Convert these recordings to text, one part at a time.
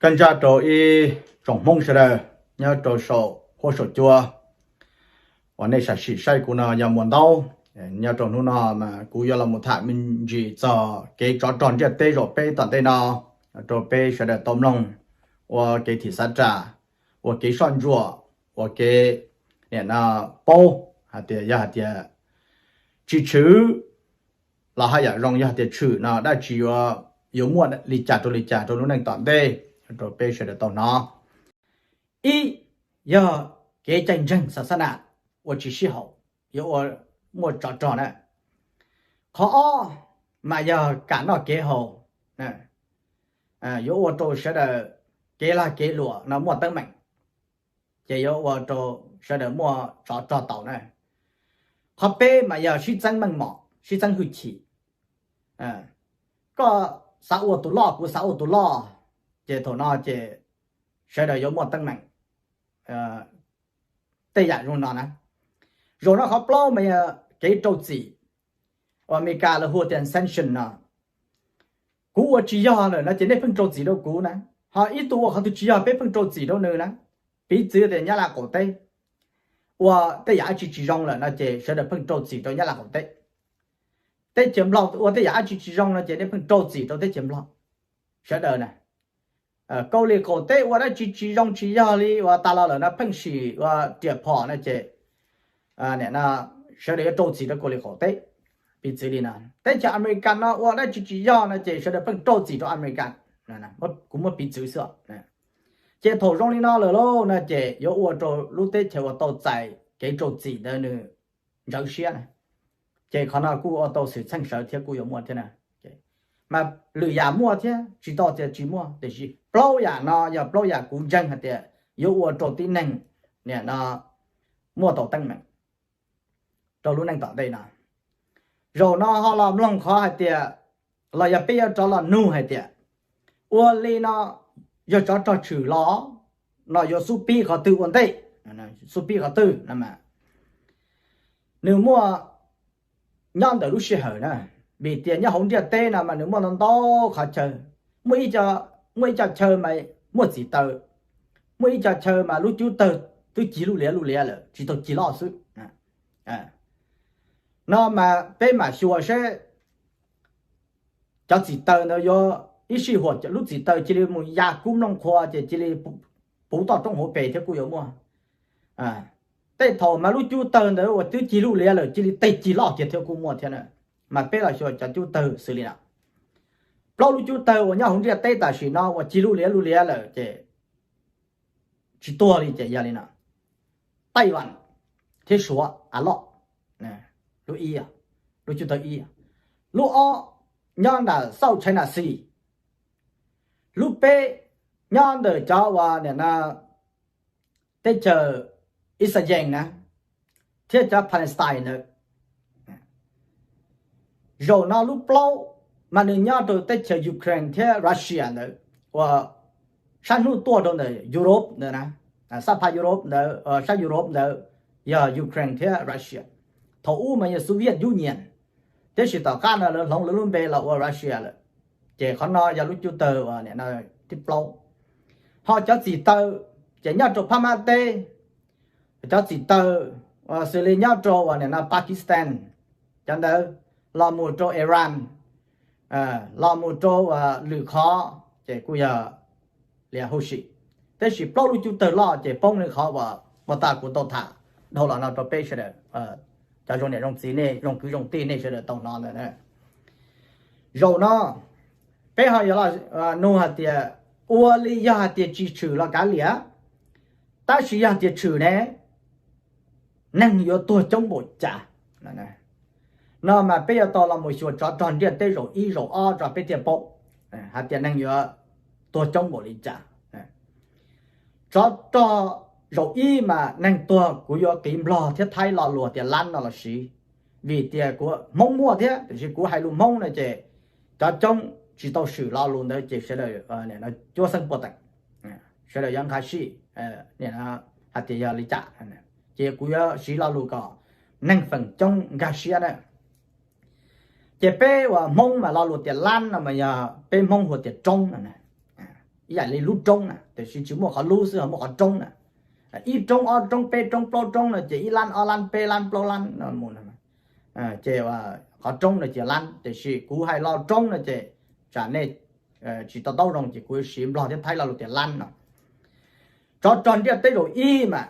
Kaj ntsaj rau ib tsoom Hmoob sawv daws nyob rau saum huab saum cua uas nej sam sim saib kuv no yog Muas Ntaub. Nyob rau hnub no mas kuv yuav los mus tham me ntsis txog kev tsov rog ntiaj teb zaum peb tom ntej no rau peb sawv daws tau mloog ua kev thim xav ras, ua kev soj ntsuam, ua kev niam no paub hais tias yog hais tias tsis tshwm los haj yam zoo, yog hais tias tshwm no dab tsi yuav, yuav muaj li cas rau li cas rau lub neej tom ntej rau peb sawv daws tau hnov. Ib, yog kev cai ntseeg xa xab nas ua tsis sib haum, yuav ua muaj tsov rog na. Qhov ob mas yog kam noj kev haus, yuav ua rau sawv daws kev lag kev luam no muaj teeb meem, ces yuav ua rau sawv daws muaj tsov rog tau na. Qhov peb mas yog sib txeeb meej mom, sib txeeb hwj chim. Koj xav ua tus loj, kuv xav ua tus loj, ces thaum no ces sawv daws yuav muaj teeb meem. Tej yam zoo no na. Zaum no qhov plaub mas yog kev rau txim, uas Amelikas lawv hu tias sanction no. Kuv ua tsis yog lawm no ces nej pheej rau txim rau kuv na. Ho ib tug ua qhov twg tsis yog peb pheej rau txim rau nws na. Piv txwv tias Nyab Laj qaum teb ua tej yam dab tsi tsis zoo lawm no ces sawv daws pheej rau txim rau Nyab Laj qaum teb. Teb chaws Nplog ua tej yam dab tsi tsis zoo no ces nej pheej rau txim rau teb chaws Nplog sawv daws na. Kaus Lim qaum teb ua dab tsi tsis zoo tsis yog li uas tas los lawm no pheej sim ua riam phom no ces sawv daws yuav rau txim rau Kaus Lim qaum teb. Piv txwv li no, teb chaws Amelikas no ua dab tsi tsis yog no ces sawv daws pheej rau txim rau Amelikas. Kuv muab piv txwv xwb. Ces thaum zoo li no lawm lauj no ces yuav ua rau lub teb chaws uas tau txais kev rau txim ntawd nws ntsawv siab na. Ces qhov no kuj ua tau xwm txheej sawv thiab kuj yuav muaj thiab na. Mas lwm yam muaj thiab, tsis tau tias tsis muaj, tiam sis plaub yam no yog plaub yam kuv ntseeg hais tias yuav ua rau tib neeg niam no muaj tau teeb meem rau lub neej tom ntej no. Zaum no ho los mloog qhov hais tias, los yog peb yuav rov los nug hais tias, ua li no yog tsov rog tshwm los no yuav xub pib qhov twg ua ntej? Xub pib qhov twg no mas nws muaj nyob ntawm lub sij hawm na, vim tias nyob hauv ntiaj teb no mas nws muaj ntau ntau qhov chaw. Muaj ib co, muaj ib co chaw mas muaj txim taw, muaj ib co chaw mas lub cub tawg twb cig luj liab luj liab lawm tsis tau cig loj xwb. No mas peb mam xyuas seb cov txim taw ntawd yuav ib sij huam lub txim taw cia li mus ya kub nplooj qhua ces cia li puv toj roob hauv pes thiab kuj yuav muaj. Tej thaum mas lub cub tawg ntawd uas twb cig luj liab lawm cia li tej cig loj kiag thiab kuj muaj thiab na. Mas peb los xyuas cov cub tawg xws li no. Plaub lub cub tawg uas nyob hauv ntiaj teb tam sim no uas cig luj liab luj liab lawm ces tsis tuag li ces yog li no: Taiwan thiab Suav a loj. Lub ib, lub cub tawg ib. Lub ob nyob ntawm South China Sea. Lub peb nyob ntawm cov uas nim no teb chaws Israel na thiab cov Palestine ntawd. Zaum no lub plaub mas nws nyob rau teb chaws Ukraine thiab Russia ntawd uas sab hnub tuaj rau ntawm Europe ntawd na, sab phab Europe ntawd, sab Europe ntawd yog Ukraine thiab Russia. Thaum ub mas yog Soviet Union, tiam sis tom qab no lawv hloov lawv lub npe los ua Russia lawm. Ces qhov no yog lub cub tawg uas nim no thib plaub. Ho cov txim taw ces nyob rau phab mab teb, cov txim taw xws li nyob rau uas nim no Pakistan, cov ntawd los mus rau Iran, los mus rau uas lwm qhov ces kuj yog li huv si. Tiam sis plaub lub cub tawg loj ces poob li qhov uas puag ta kuv tau tham dhau los no rau peb sawv daws, cov zoo niam zoo txiv nej, zoo kwv zoo tij nej sawv daws tau hnov ntawd. Zaum no peb ho yuav los nug hais tias, ua li yog hais tias tsis tshwm los kav liam, tab sis yog tias tshwm ne, neeg yuav tuag coob npaum cas? No mas peb yuav tau los mus xyuas tsov rog ntiaj teb zaum ib zaum ob rau peb thiaj paub hais tias neeg yuav tuag coob npaum li cas. Tsov rog zaum ib mas neeg tuag kuv yuav qiv Nplog thiab Thaib lo lus tias lab no los siv, vim tias kuv Hmoob muaj thiab, tiam sis kuv hais lus Hmoob no ces cov coob tsis tau swm lo lus ntawd ces sawv daws cuab xeeb puag teem, sawv daws yuav nqa sij hais tias yog li cas, ces kuv yuav siv lo lus kom neeg feem coob nkag siab na. Ces peb uas Hmoob mas lo lus tias lab no mas yog peb Hmoob hu tias roob no. ib yam li lub roob na, tiam sis tsis muaj qhov lub xwb ho muaj qhov roob na. Ib roob ob roob peb roob plaub roob no ces ib lab ob lab peb lab plaub lab no mus, ces qhov roob no ces lab, tiam sis kuv hais lo roob no ces tsam nej tsis to taub zoo ces kuv siv Nplog thiab Thaib lo lus tias lab no. Tsov rog ntiaj teb zaum ib mas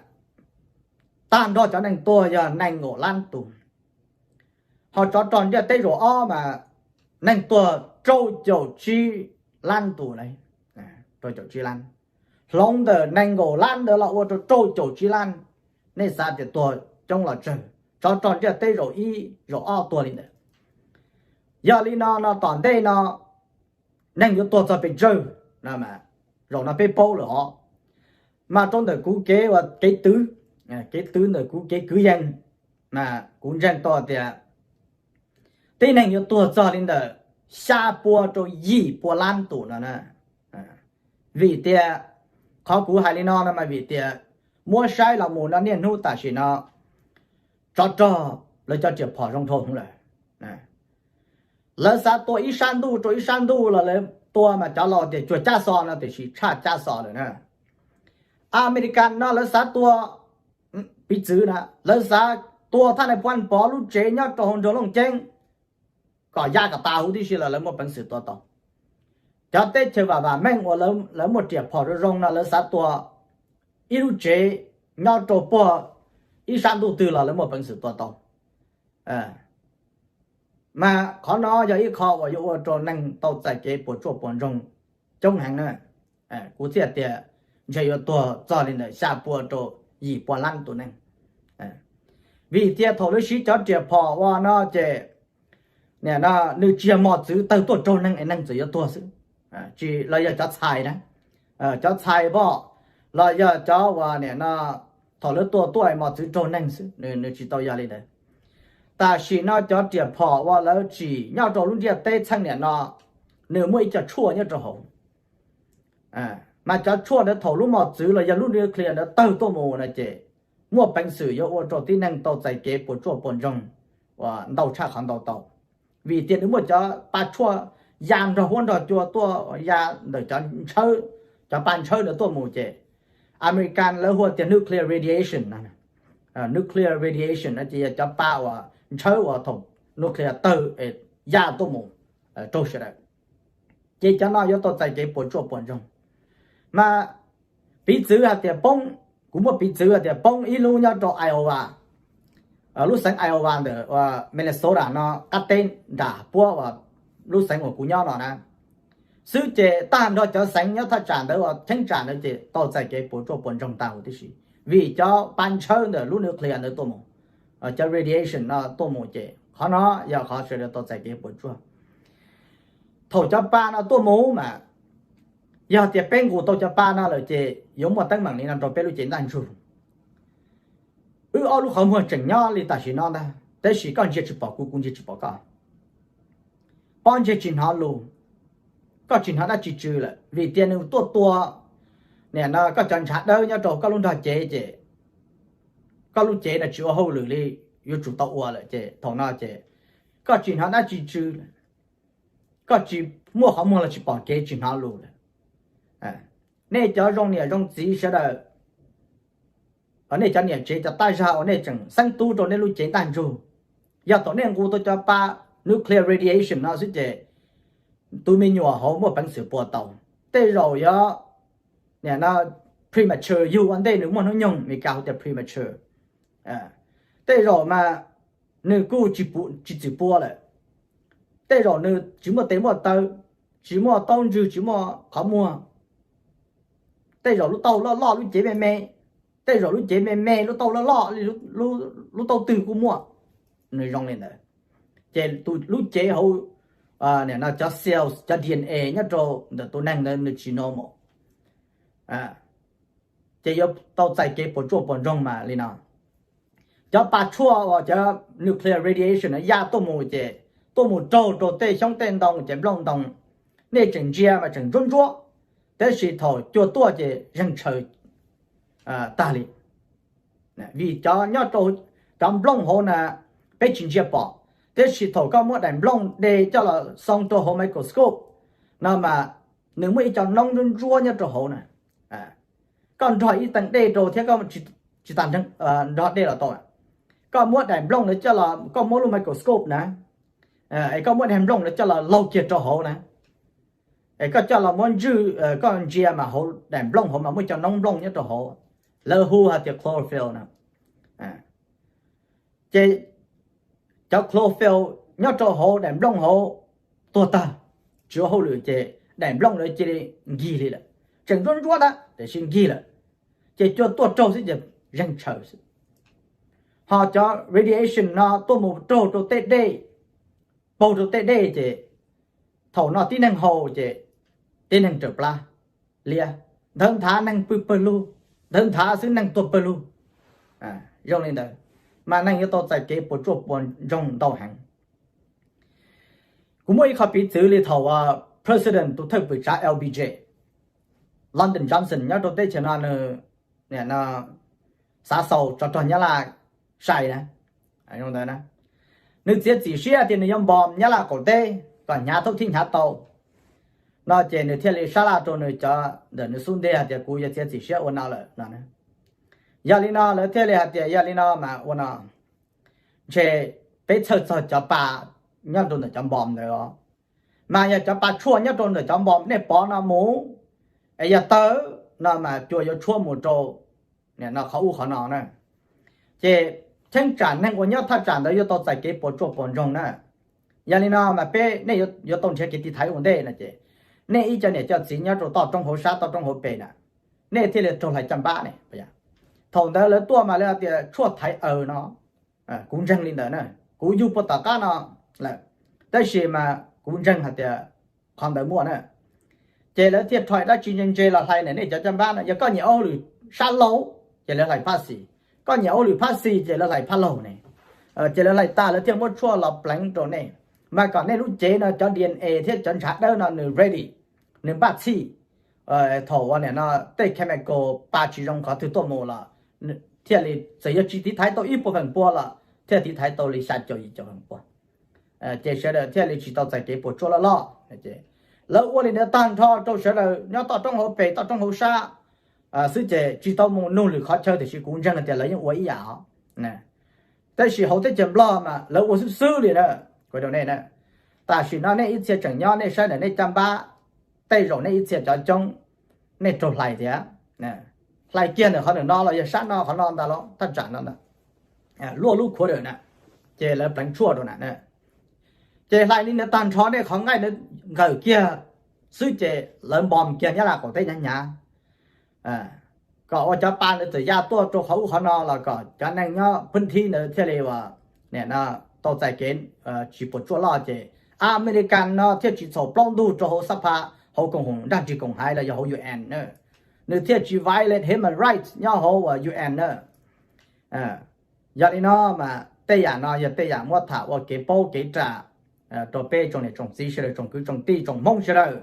tag nrho cov neeg tuag yog nees nkaum lab tus. Ho tsov rog ntiaj teb zaum ob mas neeg tuag rau caum tsib lab tus na, rau caum tsib lab. Hloov ntawm nees nkaum lab ntawd los ua rau rau caum tsib lab. Nej xav tias tuag coob los tsawg, tsov rog ntiaj teb zaum ib zaum ob tuag li ntawd. Yog li no no tom ntej no neeg yuav tuag txog pes tsawg, zaum no peb paub lawm os. Mas rau ntawm kuv kev ua kev twv, kev twv ntawm kuv kev kwv yees, mas kuv ntseeg tau tias tib neeg yuav tuag txog li ntawm xya pua rau yim pua lab tus no na. Vim tias qhov kuv hais li no no mas vim tias muab saib los mus no niaj hnub tam sim no tsov rog lawv cov riam phom zoo dhau hwv lawm. Lawv xav tua ib sab ntuj rau ib sab ntuj los lawv tua mas cov laus tias cuag cab xo no tiam sis tshaj cab xo lawm na. Amelikas no lawv xav tua, piv txwv na, lawv xav tua thaj nais phoo Pov lub tsev nyob rau hauv nroog Looj Ceeb kom ya kom tas huv tib si los lawv muaj peev xwm tua tau. Cov teb chaws vam vam meej uas lawv muaj riam phom zoo zoo no lawv xav tua ib lub tsev nyob rau puag ib sab ntuj twg los lawv muaj peev xwm tua tau. Mas qhov no yog ib qho uas yuav ua rau neeg tau txais kev puas tsuaj puas ntsoog coob heev na. Kuv thiaj tias ntshe yuav tuag txog li ntawm xya pua rau yim pua lab tus neeg. Vim tias thaum lawv siv cov riam phom ua no ces nim no nws tsis yog mos txwv tawg tuaj raug neeg es neeg txawm yuav tuag xwb, tsis los yog cov txhais na, cov txhais pom los yog cov uas nim no thaum lawv tua tuaj es mos txwv raug neeg xwb, nws tsis tau yog li ntawd. Tam sim no cov riam phom uas lawv tsim nyob rau lub ntiaj teb txheej nim no nws muaj ib co tshuaj nyob rau hauv. Mas cov tshuaj ntawd thaum lub mos txwv los yog lub nuclear ntawd tawg tuaj mus no ces muaj peev xwm yuav ua rau tib neeg tau txais kev puas tsuaj puas ntsoog uas ntau tshaj qhov ntau tau. Vim tias nws muaj cov pa tshuaj ya nrog huab nrog cua tuaj ya ntawm cov ntshawb, cov pa ntshawb ntawd tuaj mus ces American lawv hu tias nuclear radiation no. Nuclear radiation no ces yog cov pa uas ntshawb uas thaum nuclear tawg es ya tuaj mus rau sawv daws. Ces cov no yuav tau txais kev puas tsuaj puas ntsoog. Mas piv txwv hais tias poob, kuv muaj piv txwv hais tias poob ib lub nyob rau Iowa, lub xeev Iowa ntawm Minnesota no qab teb nram puab uas lub xeev uas kuv nyob no na xwb ces tag nrho cov xeev nyob thaj tsam ntawd uas cheeb tsam ntawd ces tau txais kev puas tsuaj puas ntsoog tag huv tib si, vim cov pa ntshawb ntawm lub nuclear ntawd tuaj mus, cov radiation no tuaj mus ces qhov no yog qhov sawv daws tau txais kev puas tsuaj. Thaum cov pa no tuaj mus mas yog tias peb nqus tau cov pa no lawm ces yuav muaj teeb meem li no rau peb lub cev ntaj ntsug. Wb ob lub qhov muag tseem nyob li tam sim no ntag, tab sis koj ntsia tsis pom kuv, kuv ntsia tsis pom koj. Pob ntseg tsis hnov lus, koj tsis hnov dab tsi tsw lawm, vim tias nws tuaj tua nim no koj cov ntshav dawb nyob rau koj lub nrog cev ces koj lub cev no tsis ua hauj lwm li yuav tsum tau ua lawm ces thaum no ces koj tsis hnov dab tsi tsw, koj tsis muaj qhov muag los tsis pom kev tsis hnov lus lawm. Nej cov zoo niam zoo txiv sawv daws, nej cov niam tsev cov tab zag uas nej tseem xeeb tub rau nej lub cev ntaj ntsug, yog thaum nej nqus tau cov pa nuclear radiation no xwb ces tus me nyuam hauv muaj peev xwm puas tau. Tej zaum yog nim no premature yug ua ntej nws muaj hnub nyoog, Meskas hu tias premature. Tej zaum mas nws kuj tsis txwm pua lawm. Tej zaum nws tsis muaj tes muaj taw, tsis muaj taub ntswg, tsis muaj qhov muag. Tej zaum lub taub hau loj loj lub cev me me, tej zaum lub cev me me lub taub hau loj loj li lub taub twg kuj muaj. Nws zoo li ntawd ces tus lub cev hauv, nim no cov cells cov D N A nyob rau ntawm tus neeg ntawd nws tsis normal. Ces yuav tau txais kev puas tsuaj puas ntsoog mas li no. Cov pa tshuaj uas cov nuclear radiation no ya tuaj mus ces tuaj mus raug rau tej xyoob tej ntoo ces nplooj ntoo, nej tseem ntsia mas tseem ntsuab ntsuab, tab sis thaum cua tuaj ces zeeg tshaws tag li. Vim cov nyob rau cov nplooj hauv na peb tsis ntsia pom, tab sis thaum koj muab daim nplooj de coj los xoo rau hauv microscope no mas nws muaj ib co noob ntsuab ntsuab nyob rau hauv na. Koj nrog ib teev dej rau thiab koj tsis tas nrog dej los tau. Koj muab daim nplooj ntawd coj los, koj muab lub microscope na, es koj muab daim nplooj ntawd coj los laug kiag rau hauv na, es koj coj los muab ntswj, koj ntsia mas hauv daim nplooj hauv mas muaj cov noob nplooj nyob rau hauv, lawv hu hais tias chlorophyll na. Ces cov chlorophyll nyob rau hauv daim nplooj hauv tuag tag, tsis ua hauj lwm ces daim nplooj ntawd cia li nkig li lawm. Tseem ntsuab ntsuab ntag tiam sis nkig lawm, ces cua tuaj raug xwb ces zeeg tshaws xwb. Ho cov radiation no tuaj mus raug rau tej dej, paug rau tej dej ces thaum no tib neeg haus ces tib neeg raws plab liab, nthawv nthav neeg pw pawg lug, nthawv nthav xwb neeg tuag pawg lug. Zoo li ntawd, mas neeg yuav tau txais kev puas tsuaj puas ntsoog ntau heev. Kuv muaj ib qho piv txwv li thaum President tus thawj pwm tsav L B J, Lyndon Johnson nyob rau teb chaws no, nws xav xaus tsov rog Nyab Laj sai na, nws txiav txim siab tias nws yuav npom Nyab Laj qaum teb kom hnyav thaub thib hnyav tau no ces nws thiaj li sab laj rau nws cov ntawm nws xub ntiag hais tias kuv yuav txiav txim siab ua no lawm no. Yog li no lawv thiaj li hais tias yog li no mas ua no, ntshe peb txhawj txog cov pa nyob rau ntawm cov npom ntawd os, mas yog cov pa tshuaj nyob rau ntawm cov npom nej pov no mus, es yog tawg no mas cua yuav tshuab mus rau no qhov ub qhov no na. Ces cheeb tsam neeg uas nyob thaj tsam ntawd yuav tau txais kev puas tsuaj puas ntsoog na. Yog li no mas peb nej yuav tau nrhiav kev tiv thaiv ua ntej no ces nej ib co niam cov txiv nyob rau toj roob hauv sab toj roob hauv pes na, nej thiaj li raug hlais caj npab ne. Thaum ntawd lawv tuaj mas lawv hais tias tshuaj thaiv aws no, kuv ntseeg li ntawd na, kuv yug puag tom qab no lawm, tab sis mas kuv ntseeg hais tias qhov ntawd muaj na. Ces lawv thiaj rho dab tsi ntse ntse los hlais ntawm nej cov caj npab no. Yog koj nyiam ua hauj lwm sab laug ces lawv hlais phab xis, koj nyiam ua hauj lwm phab xis ces lawv hlais phab laug ne. Ces lawv hlais tas lawv thiaj muab tshuaj los pleev rau nej, mas kom nej lub cev no cov D N A thiab cov ntshav dawb no nws ready, nws npaj txhij. Thaum uas nim no tej chemical pa tsis zoo qhov twg tuaj mus los thiaj li txawm yuav tsis tiv thaiv tau ib puas feem pua los thiaj tiv thaiv tau li xya caum yim caum feem pua, ces sawv daws thiaj li tsis tau txais kev puas tsuaj loj loj. Lawv ua li ntawd tag nrho rau sawv daws nyob toj roob hauv pes toj roob hauv sab xwb ces tsis tau mus nug lwm qhov chaw tiam sis kuv ntseeg tias lawv yeej ua ib yam os. Tab sis hauv teb chaws Nplog mas lawv ua xwb xwb li na. Kuv rau nej na, tam sim no nej ib txhia tseem nyob nej saib ntawm nej caj npab, tej zaum nej ib txhia cov coob nej raug hlais thiab. Hlais kiag ntawm qhov ntawm no los yog sab no qhov no ntag los thaj tsam no ntag, luaj lub khuav dawm na, ces lawv pleev tshuaj rau na. Ces hlais li ntawd tag nrho nej qhov nqaij ntawd nqawm kiag xwb ces lawv npom kiag Nyab Laj qaum teb hnyav hnyav, kom ua cov pa ntawd txawm ya tuaj rau qhov ub qhov no los kom cov neeg nyob phwb thib ntawd thiaj li ua, nim no tau txais kev tsis puas tsuaj loj ces Amelikas no thiaj tsis txhaum plaub ntug rau hauv xab pha, hauv koom haum nraj nrig koom haiv los yog hauv U N na. Nws thiaj tsis violate human rights nyob hauv U N na. Yog li no mas tej yam no yog tej yam muab tham ua kev paub kev ram rau peb tsoom niam tsoom txiv sawv daws, tsoom kwv tsoom tij tsoom Hmoob sawv daws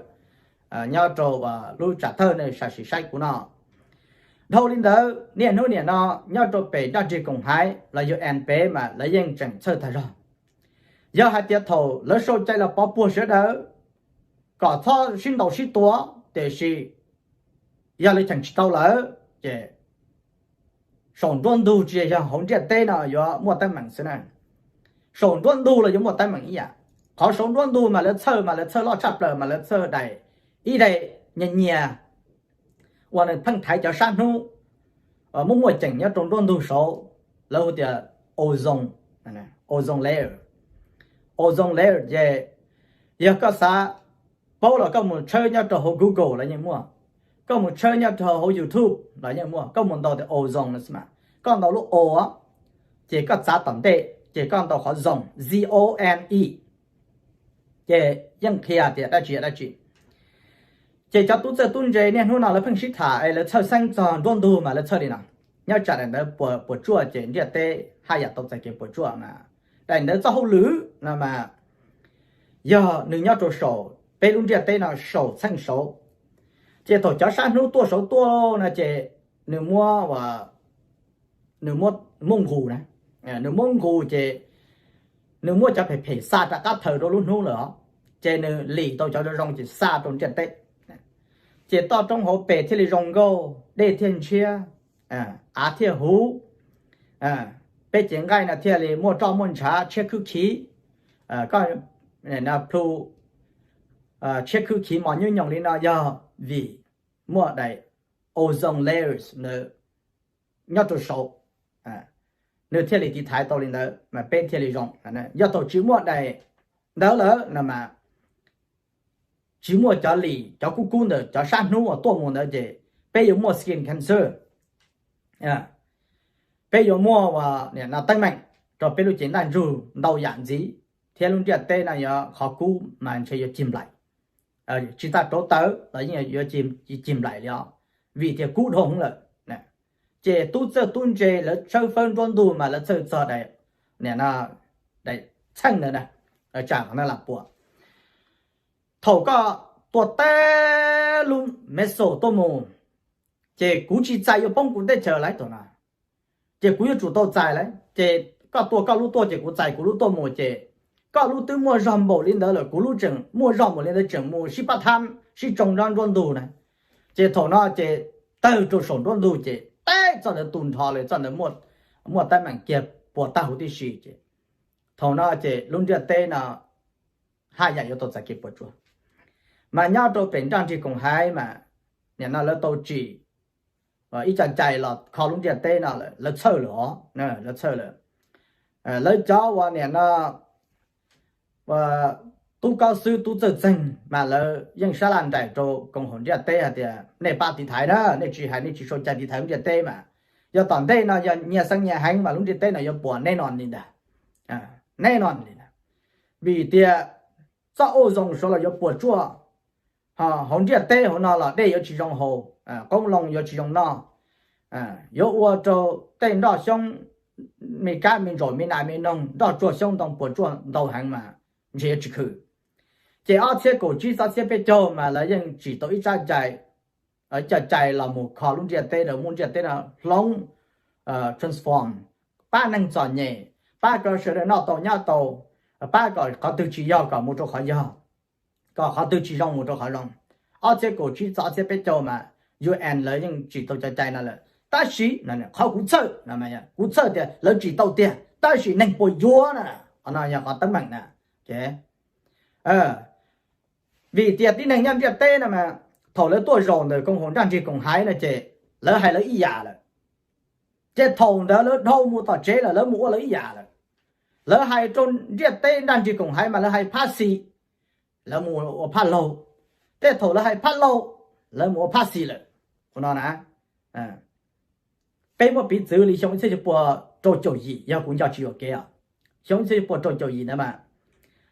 nyob rau lub tsam thawj nej sam sim saib kuv no. Dhau li ntawd niaj hnub nim no nyob rau pem nraj nrig koom haiv los U N pem mas lawv yeej tseem txhawj tag zog. Yog hais tias thaum lawv sau cai los pov puag sawv daws kom txhob sib ntaus sib tua, tiam sis yog lawv cheem tsis tau lawm ces saum nruab ntug tsis yog hauv ntiaj teb no yuav muaj teeb meem xwb na. Saum nruab ntug los yuav muaj teeb meem ib yam. Qhov saum nruab ntug mas lawv txhawj mas lawv txhawj loj tshaj plaws mas lawv txhawj daim, ib daim nyias nyias uas nws pheej thaiv cov sab hnub muaj muaj ceem nyob rau nruab ntug saud, lawv hu tias ozone, ozone layer. Ozone layer ces yog koj xav paub los koj mus tshawb nyob rau hauv Google los yeej muaj, koj mus tshawb nyob rau hauv YouTube los yeej muaj, koj mus ntaus tias ozone no xwb mas koj ntaus lub o, ces koj txav tom ntej ces koj ntaus qhov zone, Z O N E, ces yeej qhia tias dab tsi dab tsi. Ces cov tub txawj tub ntse niaj hnub no lawv pheej sib tham es lawv txhawj xeeb txog nruab ntug mas lawv txhawj li no. Nyob tsam daim ntawd puas tsuaj ces ntiaj teb haj yam tau txais kev puas tsuaj mas daim ntawd txoj hauj lwm no mas yog nws nyob rau saum peb lub ntiaj teb no saum txheej saud, ces thaum cov sab hnub tuaj saud tuaj no ces nws muab, nws muab, muab nqus na, nws muab nqus ces nws muab cov phem phem xa rov qab thaws rau lub hnub lawm os, ces nws lim tau cov zoo zoo ces xa rau ntiaj teb. ces toj roob hauv pes thiaj li zoo nkauj, dej thiaj ntshiab, av thiaj huv, peb cev nqaij no thiaj li muaj roj muaj ntshav tshiab khwb khiv, koj plhu tshiab khwb khiv mos nyuj nyoos li no yog vim muaj daim ozone layers nyob rau saud, nws thiaj li tiv thaiv tau li ntawd mas peb thiaj li zoo. Yog thaum tsis muaj daim ntawd lawm no mas tsis muaj cov lis cov kub kub ntawm cov sab hnub uas tuaj mus ntawd ces peb yuav muaj skin cancer, peb yuav muaj ua teeb meem rau peb lub cev ntaj ntsug ntau yam ntxiv, thiab lub ntiaj teb no yuav qhov kub mas ntshe yuav cig nplaim, tsis tas rauv taws los yeej yuav cig nplaim li os, vim tias kub dhau hwv lawm. Ces tub txawj tub ntse lawv tshawb fawb nruab ntug mas lawv txhawj txog daim txheej ntawd, tsam qhov no lam puas. Thaum koj tua tag lub missile tuaj mus, ces kuv tsis txais yuav poob kuv teb chaws lawm thaum no, ces kuv yuav tsum tau txais lawm. Ces koj tua koj lub tuaj ces kuv txais kuv lub tuaj mus ces koj lub twb muaj zog npaum li ntawd lawm, kuv lub tseem muaj zog npaum li ntawd, tseem mus sib pab thab sib tsoo nruab nruab ntug na. Ces thaum no ces tawg rau saum nruab ntug ces teb txoj ntawd tu nrho li, txoj ntawd muaj teeb meem kiag puas tag huv tib si ces thaum no ces lub ntiaj teb no haj yam yuav tau txais kev puas tsuaj. Mas nyob rau pem nraj nrig koom haiv mas nim no lawv tau tsim ib co cai los kho lub ntiaj teb no lawv txhawj lawm os, lawv txhawj lawm. Lawv cov uas nim no tub kob xwb tub txawj txeeg mas lawv yeej sab laj nraim rau koom haum ntiaj teb hais tias nej pab tiv thaiv na, nej tsis hais nej tsis sau cai tiv thaiv lub ntiaj teb mas yog tom ntej no yog nyias xeeb nyias heev mas lub ntiaj teb no yuav puas neb no li ntag, neb no li ntag. Vim tias txoj ozone saud los yuav puas tsuaj, hauv ntiaj teb hauv no los dej yuav tsis zoo haus, qoob loo yuav tsis zoo noj, yuav ua rau tej nroj xyoob me kab me ntsaum me nas me noog nroj tsuag xyoob ntoo puas tsuaj ntau heev mas ntshe yuav tsis khwm. Ces ob txhiab kaum tsib txog ob txhiab peb caug mas lawv yeej tsim tau ib tsab cai, cov cai los mus kho lub ntiaj teb, muab ntiaj teb no hloov, transform, pab neeg txom nyem, pab kom sawv daws noj tau nyob tau, pab kom qhov twg tsis yog kom mus rau qhov yog, kom qhov twg tsis zoo mus rau qhov zoo. Ob txhiab kaum tsib txog ob txhiab peb caug mas UN lawv yeej tsim tau cov cai no lawm. Tab sis qhov kuv txhawj, kuv txhawj tias lawv tsim tau tiag tab sis neeg puas yuav na, qhov no yog qhov teeb meem na. Vim tias tib neeg nyob ntiaj teb no mas thaum lawv tuaj zaum ntawm koom haum nraj nrig koom haiv no ces lawv hais lawv ib yam lawm. Ces thaum ntawd lawv dhau mus tom tsev lawm lawv mus ua lawv ib yam lawm. Lawv hais rau ntiaj teb nraj nrig koom haiv mas lawv hais phab xis, lawv mus ua phab laug. Tej thaum lawv hais phab laug, lawv mus ua phab xis lawm. Qhov no na, peb muab piv txwv li xyoo ib txhiab cuaj puas rau caum yim, yog kuv nco tsis yuam kev os, xyoo ib txhiab cuaj puas rau caum yim ntawd mas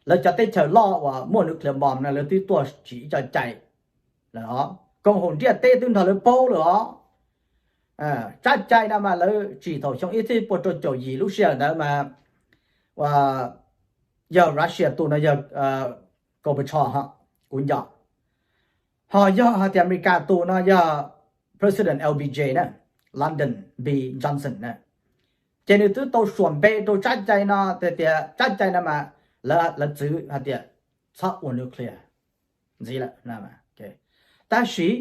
lawv cov teb chaws loj uas muaj nuclear bomb no lawv twb tuaj tsim ib co cai lawm os, koom haum ntiaj teb twb nrog lawv paub lawm os. Tsab cai no mas lawv tsim thaum xyoo ib txhiab cuaj puas rau caum yim lub sij hawm ntawd mas yog Russia tus no yog Gorbachev ho, kuv nco. Ho yog hais tias Amelikas tus no yog President L B J na, Lyndon B Johnson na, ces nws twb tau suam npe rau tsab cai no tias tsab cai no mas lawv txwv hais tias txhob ua nuclear ntxiv lawm. Tab sis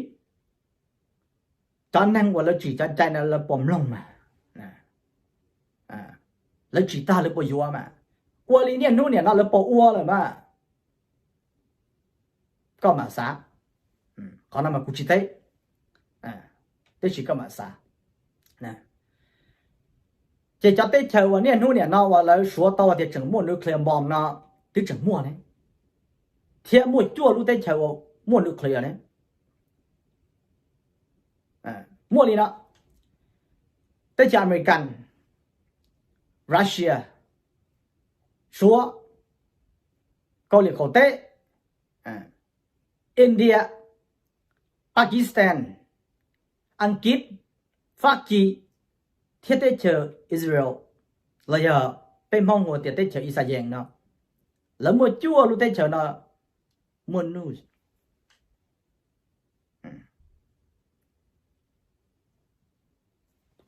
cov neeg uas lawv tsim cov cai no lawv puas mloog mas, lawv tsim tag lawv puas yuav mas, ua li niaj hnub nim no lawv puas ua lawm mas, koj mam xav. Qhov no mas kuv tsis teb, tab sis koj mam xav. Ces cov teb chaws uas niaj hnub nim no uas lawv suav tau tias tseem muaj nuclear bomb no twb tseem muaj ne, thiab muaj cuaj lub teb chaws uas muaj nuclear ne. Muaj li no, teb chaws Amelikas, Russia, Suav, Kaus Lim qaum teb, India, Pakistan, Askiv, Fab Kis, thiab teb chaws Israel, los yog peb Hmoob hu tias teb chaws Ixayees no, lawv muaj cuaj lub teb chaws no muaj nuj.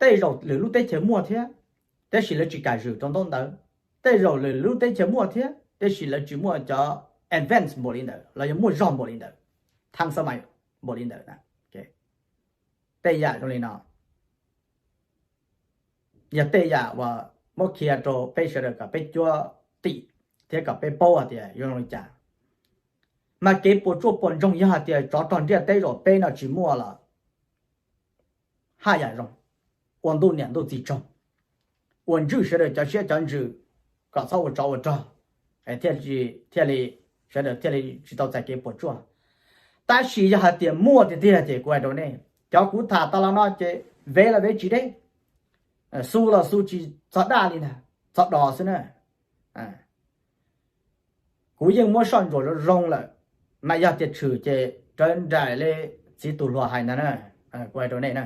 Tej zaum lwm lub teb chaws muaj thiab, tab sis lawv tsis kam zwm rau ntaub ntawv. Tej zaum lwm lub teb chaws muaj thiab, tab sis lawv tsis muaj cov advance npaum li ntawd los yog muaj zog npaum li ntawd, thaj xab mais. npaum li ntawd. Tej yam zoo li no yog tej yam uas muab qhia rau peb sawv daws kom peb cuab tim thiab kom peb paub hais tias yuav zoo li cas. Mas kev puas tsuaj puas ntsoog yog hais tias tsov rog ntiaj teb zaum peb no tsis muaj los haj yam zoo, ua ntuj niam ntuj txiv tsaug, ua ntswj sawv daws cov siab cov ntsws kom txhob ua tsov ua rog, thiaj li sawv daws thiaj li tsis tau txais kev puas tsuaj. Tab sis yog hais tias muaj tiag tiag ces kuv hais rau nej, cov kuv tham tau los no ces vev los vev tsis deb, xu los xu tsis txog daj li ntag, txog dos xwb na. Kuv yeej muab soj ntsuam zoo zoo lawm, mas yog tias tshwm ces raws nraim li txiv tus hluas hais ntag na, kuv hais rau nej na.